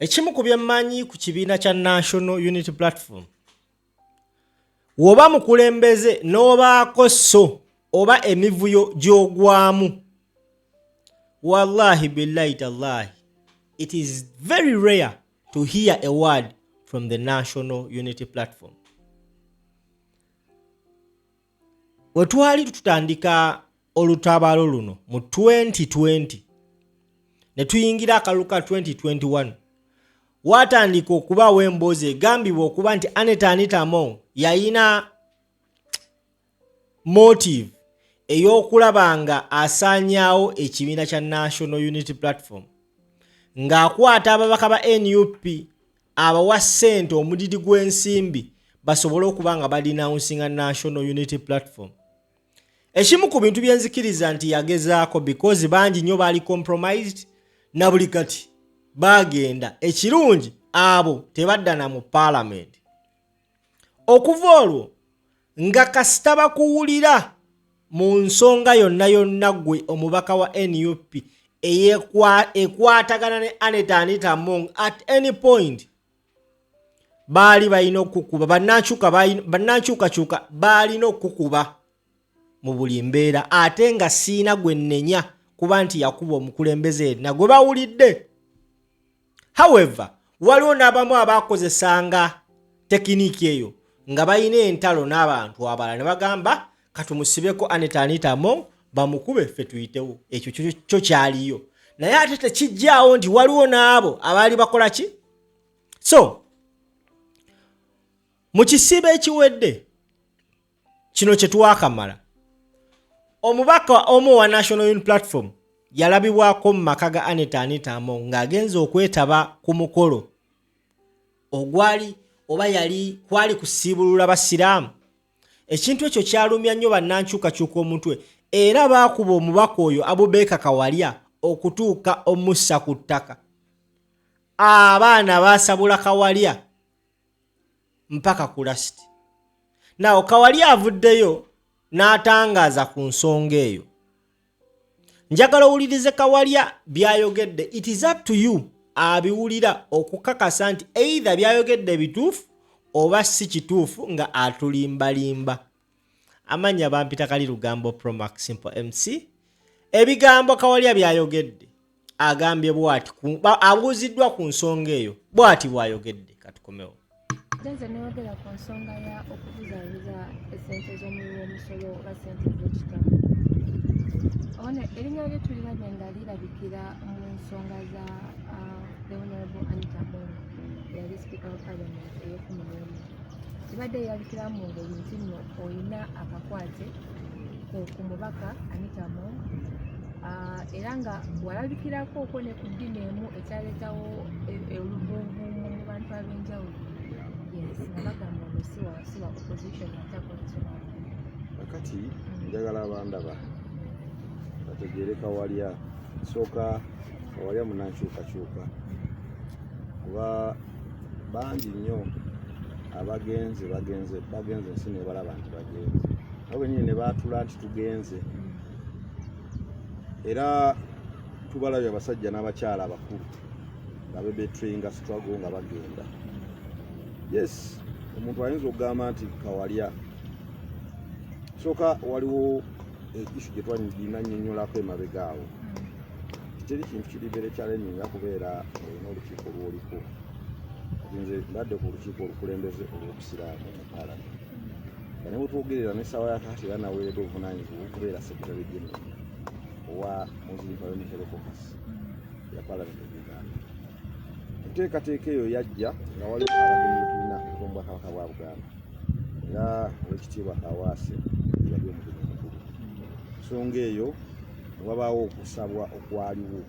Ekimu ku byemmanyi ku kibiina kya National Unity Platform, woba mukulembeze n'obaako so oba emivuyo gy'ogwamu, wallahi billahi tallahi, it is very rare to hear a word from the National Unity Platform. We twali tutandika olutabaalo luno mu 2020 ne tuyingira akalulu ka 2021, waatandika okubaawo emboozi egambibwa okuba nti Annet Anita Among yalina motive ey'okulaba nga asaanyaawo ekibiina kya National Unity Platform ng'akwata ababaka ba NUP abawa ssente, omudidi gw'ensimbi, basobole okuba nga badenouncinga National Unity Platform. Ekimu ku bintu byenzikiriza nti yagezaako, because bangi nnyo baali compromised na buli kati bagenda. Ekirungi abo tebaddana mu paalamenti. Okuva olwo nga kasita bakuwulira mu nsonga yonna yonna, gwe omubaka wa NUP ekwatagana ne Annet Anita Among at any point, baali balina okukuba. Bannankyukakyuka baalina okukuba mu buli mbeera, ate nga siina gwe nnenya kuba nti yakuba omukulembeze yenna gwe bawulidde. However, waliwo n'abamu abakozesanga technique eyo nga balina entalo n'abantu abalala ne bagamba, "Katumusibeko Annet Anita Among, bamukube, ffe tuyitewo." Ekyo kyo kyaliyo, naye ate tekijjaawo nti waliwo n'abo abaali bakola ki. So mu kisiibo ekiwedde kino kye twakamala, omubaka omu owa National Unity Platform yalabibwako mu maka ga Annet Anita Among ng'agenza okwetaba ku mukolo ogwali oba yali kwali kusiibulula basiraamu. Ekintu ekyo kyalumya nnyo bannankyukakyuka omutwe, era baakuba omubaka oyo Abubaker Kawalya okutuuka omussa ku ttaka. Abaana baasabula Kawalya mpaka ku last. Nawo Kawalya avuddeyo n'atangaaza ku nsonga eyo. Njagala owulirize Kawalya byayogedde. It is up to you abiwulira okukakasa nti either byayogedde bituufu oba si kituufu nga atulimbalimba. Amannya bampita Kali Lugambo Promax Simple MC. Ebigambo Kawalya byayogedde, agambye bwati, abuuziddwa ku nsonga eyo, bwati bwayogedde. Katukomewo. Nze neyogera ku nsonga ya okubuzaabuza esente z'omuwi w'omusolo oba sente z'ekitabo. Ono erinnya lye tulirabye nga lirabikira mu nsonga za the Honorable Anita Among, eyali Speaker wa Parliament ey'e11. Kibadde erabikira mu ngeri nti nno olina akakwate ku mubaka Anita Among, era nga walabikirako okwo ne ku ddini emu ekyaleetawo oluvuuvuumo mu bantu ab'enjawulo. Yes, nga bagamba ono si wa opposition ate akola ensonga. Kakati njagala abandaba bategeere Kawalya. Sooka Kawalya munankyukakyuka, kuba bangi nnyo abagenze bagenze bagenze ensi nebalaba nti bagenze, nabo benyini ne baatula nti tugenze. Era tubalabye abasajja n'abakyala abakulu nga bebetrayinga struggle nga bagenda. Yes, omuntu ayinza okugamba nti Kawalya sooka waliwo issue gye twalina nnyonnyolako emabega awo. Teri kintu kiri very challenging nga kubeera olina olukiiko lw'oliko. Kati nze mbadde ku lukiiko olukulembeze olw'obusiraamu mu Paalamenti, nga ne bwetwogerera n'essaawa ya kakati era naweereddwa obuvunaanyizibwa okubeera Secretary General owa Muslim Parliamentary Caucus ya Parliament of Uganda. Enteekateeka eyo yajja nga waliwo abagenyi betulina okuva mu Bwakabaka bwa Buganda, era Owekitiibwa Kawaase yali omugenyi omukulu. Ensonga eyo ne wabaawo okusabwa okwaliwo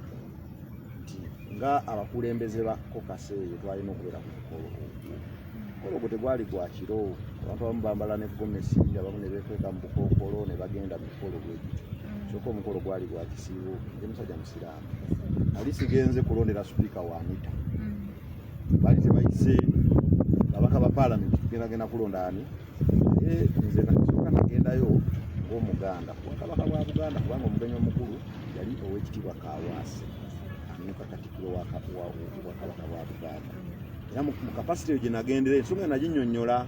nti nga abakulembeze ba caucus eyo twalina okubeera ku mukolo ogwo. Omukolo ogwo tegwali gwa kiro. Abantu abamu bambala ne gomesi, abamu ne beekweka mu bukookolo ne bagenda mu mikolo bwe gityo, kyokka omukolo gwali gwa kisiibo. Ndi musajja musiraamu, nali sigenze kulondera sipiika wa Anita. Baali tebayise babaka ba paalamenti tugendagenda kulonda ani, naye nze nakisooka nagendayo ng'Omuganda ku Bwakabaka bwa Buganda, kubanga omugenyi omukulu yali Owekitiibwa Kaawaase. Amyuka Katikkiro wa Bwakabaka bwa Buganda. Era mu capacity eyo gye nagendera, ensonga naginnyonnyola,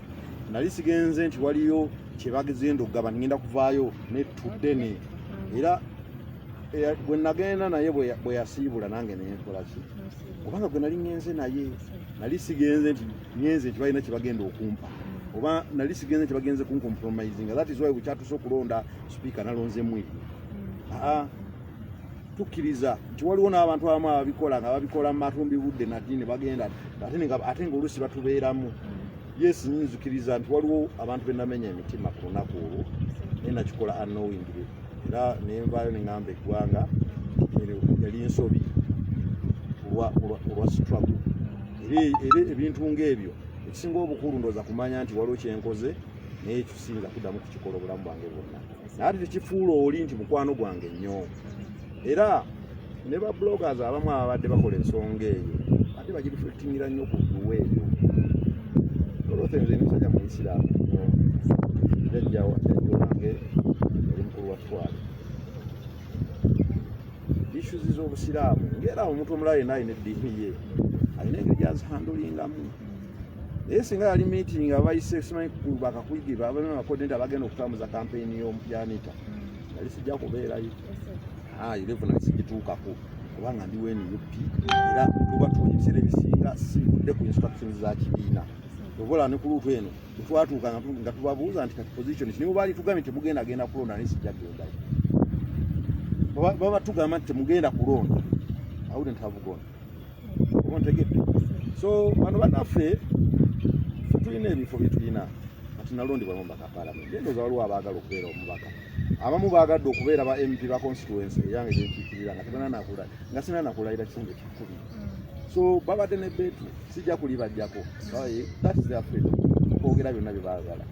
nali sigenze nti waliyo kye bagenda okugaba, ngenda kuvaayo netuddene. Era bwe nagenda naye, bwe yasiibula nange nenkola ki, kubanga gwe nali ŋŋenze naye, nali sigenze nti ŋŋenze nti balina kye bagenda okumpa, oba nali sigenze nti bagenze kuncompromisinga. That is why bwekyatuuse okulonda sipiika, nalonze Mwiri. Aa, tukkiriza nti waliwo n'abantu abamu ababikola nga babikola mu matumbi budde nati ne bagenda ate nga oluusi batubeeramu. Yes, nyinzikiriza nti waliwo abantu benamenya emitima ku lunaku olwo, naye nakikola unknowingly, era nenvaayo neŋŋamba eggwanga yali nsobi olwa struggle. Era ebintu ng'ebyo, ekisinga obukulu ndowooza kumanya nti waliwo kyenkoze, naye ekyo siyinza kuddamu kukikola obulamu bwange bwonna, naye ate tekifuula oli nti mukwano gwange nnyo. Era ne ba bloggers abamu ababadde bakola ensonga eyo ate bagireflectingira nnyo ku dduwa eyo. Olwothe nze ndi musajja muisiraamu nnyo, jjajja wange yali mukulu wa twale. Issues z'obusiraamu, ngaera omuntu omulala yenna alina eddiini ye, alina engeri gyazihandlingamu. Naye singa yali meeting abayise simanyi bakakwigi bacoordinator abagenda okutambuza campaign ya Anita, nali sijja kubeerayo. Level nali sigituukako kubanga ndi NUP, era tuba tu ebiseera ebisinga sivudde ku instructions za kibiina. Obola ne ku route eno bwetwatuuka nga tubabuuza nti kati position ki, nibo baali tugambye temugenda genda kulonda, naye sijja kugendayo. Baba tugamba nti temugenda kulonda, I wouldn't have gone. Oba ntegedde? So bano bannaffe, ffe tulina ebifo bye tulina. Kati nalondebwa mubaka parliament, ndowooza waliwo abaagala okubeera omubaka, abamu baagadde okubeera ba MP ba constituency eyange gyenkiikirira nga tebananakula, nga sina nakulayira kisenge kyakubiri. So babadde ne betu sijja kulibajjako. That is their freedom okwogera byonna bye baagala.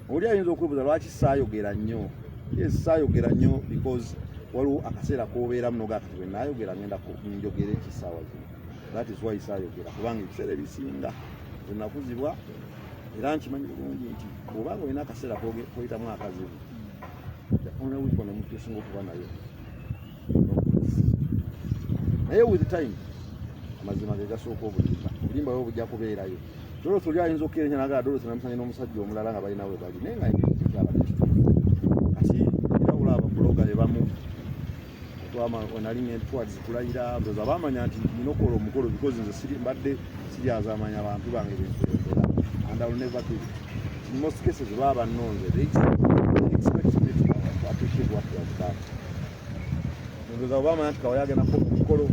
Oli ayinza okwebuuza lwaki saayogera nnyo. Yes, saayogera nnyo because waliwo akaseera k'obeeramu nogaa kati bwe naayogera ngenda njogera ekisaawa zino. That is why saayogera, kubanga ebiseera ebisinga nze nakuzibwa era nkimanyi bulungi nti bw'obanga olina akaseera koyitamu akazibu, the only weapon omuntu esinga okuba nayo, naye with time amazima ge gasooka obulimba. Obulimba bwe bujja kubeerayo. Dolosi oli ayinza okukeerenya nagaa Dolosi namusanye n'omusajja omulala nga balina we bali, naye nga kyabadde kituufu. Kati era olaba bablogger be bamu nali ngenda kulayira, ndowooza baamanya nti nina okukola omukolo because nze siri mbadde siryazaamanya abantu bange benkulembera, and I will never do it. In most cases baba bannonze, they expect me to appreciate what they have done. Ndowooza bwe bamanya nti Kawalya agenda kukola omukolo,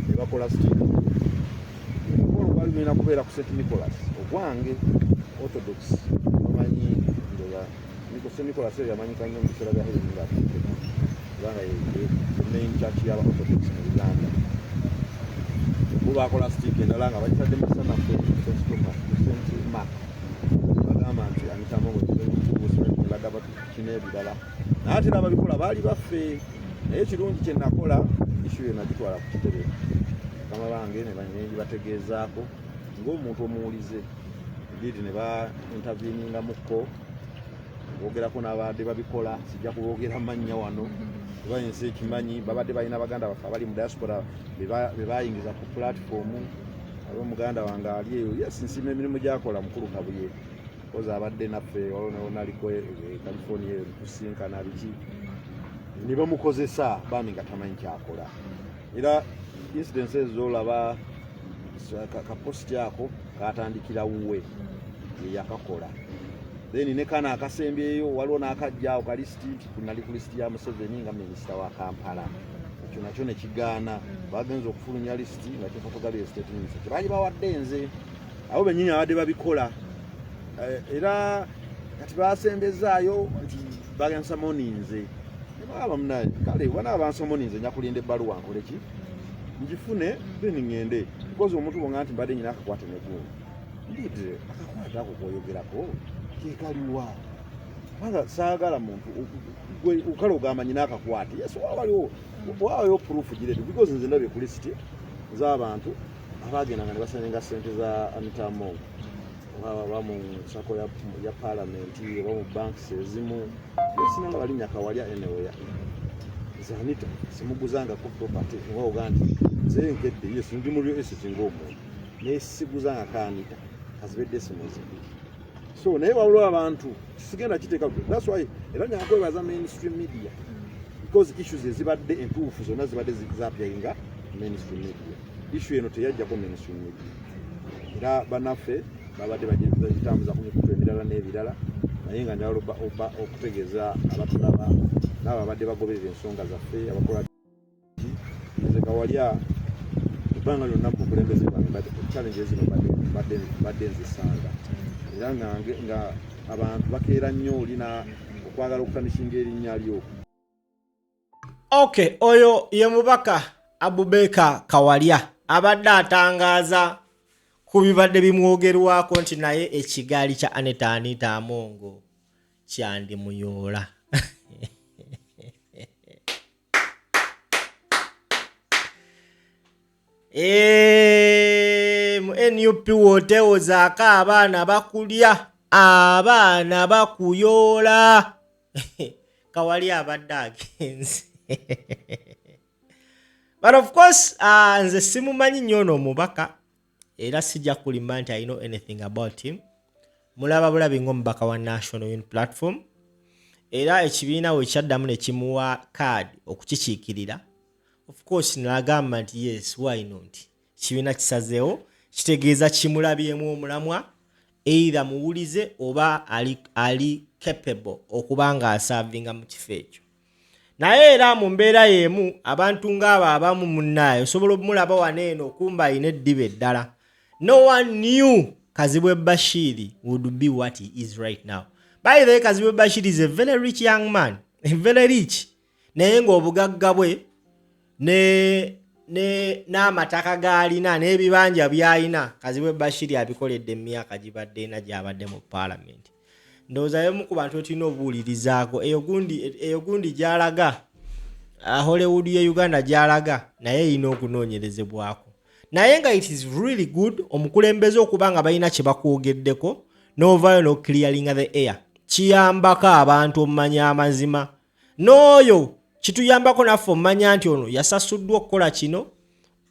ne bakola still omukolo gwali gulina kubeera ku St Nicholas ogwange Orthodox. Bamanyi ndowooza St Nicholas eyo yamanyika nnyo mu biseera bya Helen ng'atendeka, kubanga ye main church y'aba Orthodox mu Uganda. Bo bakola stick endala nga bagitadde mu sanafu St Mark, bagamba nti Anita Among bagaba kino ebirala, naye ate era ababikola baali baffe. Naye ekirungi kye nakola, issue yo nagitwala ku kitebe bakama bange ne bategeezaako ng'omuntu omuwulize. Indeed, ne ba interveningamukko bogerako n'abadde babikola. Sijja kuboogera mannya wano kuba ensi ekimanyi. Babadde balina baganda baffe abali mu diaspora be bayingiza ku platform. Aliwo muganda wange ali eyo, yes, nsiima emirimu gyakola, mukulu Kabuye, koza abadde naffe waliwo naliko e California eyo tusinkana biki, ne bamukozesa bambi nga tamanyi kyakola. Era incidents ezo zolaba kapost ako katandikira wuwe, yeyakakola. Then ne kano akasembyeyo, waliwo n'akajja awo kalisiti nti nali ku lisiti ya Museveni nga minisita wa Kampala. Ekyo nakyo nekigaana. Bagenza okufulumya lisiti nga kyefatugabire state minister kyebaali bawadde nze. Abo bennyini abadde babikola. Era kati basembezaayo nti bansummoninze, nebagamba munaye kale bana bansummoninze, nja kulinda ebbaluwa nkole ki ngifune, then ŋŋende, because omuntu bwonga nti mbadde nyina akakwate negundi. Indeed, akakwate ako koyogerako kekaliwa? Kubanga saagala muntu gwe kale ogamba nyina akakwate. Yes, waliwo wawayo proof girete, because nze ndabye ku lisiti z'abantu abagendanga ne basigninga sente za Anita Among, oba mu SACCO ya parliament oba mu banks ezimu. Sinanga balinnya Kawalya anywhere. Nze Anita simuguzangako property oba oga nti Nze nkedde, yes, ndi mu real estate ng'omuntu, naye siguza nga kaanita kazibe decimals bbiri. So naye waliwo abantu sigenda kiteeka. That's why era nyakwebaza mainstream media, because issues ezibadde entuufu zonna zibadde zapyainga mainstream media. Issue eno teyajjako mainstream media, era bannaffe babadde bagitambuza ku mikutu emirala n'ebirala. Naye nga njagala oba okutegeeza abatulaba n'abo abadde bagoberera ensonga zaffe abakola ki, nze Kawalya ebbanga lyonna mu bukulembeze bwange challenges zino mbadde nzisanga, era nga abantu bakeera nnyo olina okwagala okutarnishinga erinnya lyo. Okay, oyo ye mubaka Abubaker Kawalya abadde atangaaza ku bibadde bimwogerwako nti naye ekigaali kya Anita Anita Amongo kyandimuyoola. Mu NUP wootewozaako abaana bakulya, abaana bakuyoola. Kawali abadde agenze, but of course nze simumanyi nnyo ono omubaka, era sijja kulimba nti I know anything about him. Mulaba bulabi ng'omubaka wa National Unity Platform, era ekibiina we kyaddamu ne kimuwa kaadi okukikiikirira, of course nagamba nti yes, why not? Kibiina kisazeewo, kitegeeza kimulabyemu omulamwa, either muwulize oba ali capable okuba ng'aservinga mu kifo ekyo. Naye era mu mbeera y'emu, abantu ng'abo abamu munnaaye osobola omulaba wano eno okumba alina eddiba eddala. No one knew Kazibwe Bashiri would be what he is right now. By the way, Kazibwe Bashiri is a very rich young man, very rich, naye ng'obugagga bwe ne ne n'amataka g'alina n'ebibanja by'alina, Kazibwe Bashiri abikoledde mu myaka gibadde ena gy'abadde mu paalamenti. Ndowooza y'omu ku bantu etulina obuwulirizaako. Eyo gundi gy'alaga, Hollywood ye Uganda gy'alaga, naye erina okunoonyerezebwako. Naye nga it is really good omukulembeze okuba nga balina kye bakwogeddeko n'ovaayo n'oclearinga the air. Kiyambako abantu omumanya amazima, n'oyo kituyambako naffe omumanya nti ono yasasuddwa okukola kino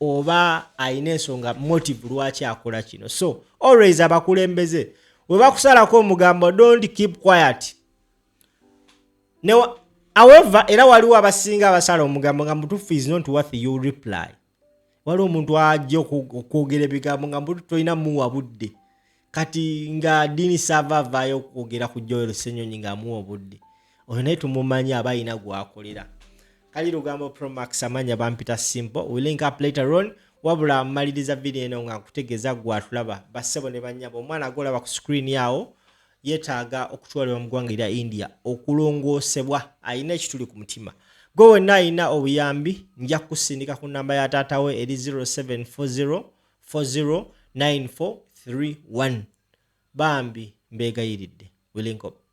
oba alina ensonga, motive lwaki akola kino. So always abakulembeze we bakusalako omugambo, don't keep quiet. However, era waliwo abasinga abasala omugambo nga mutuufu is not worth you reply. Waliwo omuntu ajja okwogera ebigambo nga mutuufu tolina muwa budde. Kati nga Dini Saava avaayo okwogera ku Joel Senyonyi ng'amuwa obudde, oyo naye tumumanyi aba alina gwakolera. Kali Lugambo Promax, amanya bampita Simple. We link up later on. Wabula mmaliriza video eno nga nkutegeeza gwatulaba, bassebo ne bannyabo, omwana gwolaba ku screen awo yeetaaga okutwalibwa mu ggwanga erya India okulongoosebwa, alina ekituli ku mutima. Gwe wenna alina obuyambi, nja kukusindika ku namba ya taata we eri 0740 409431. Bambi mbeegayiridde, we link up.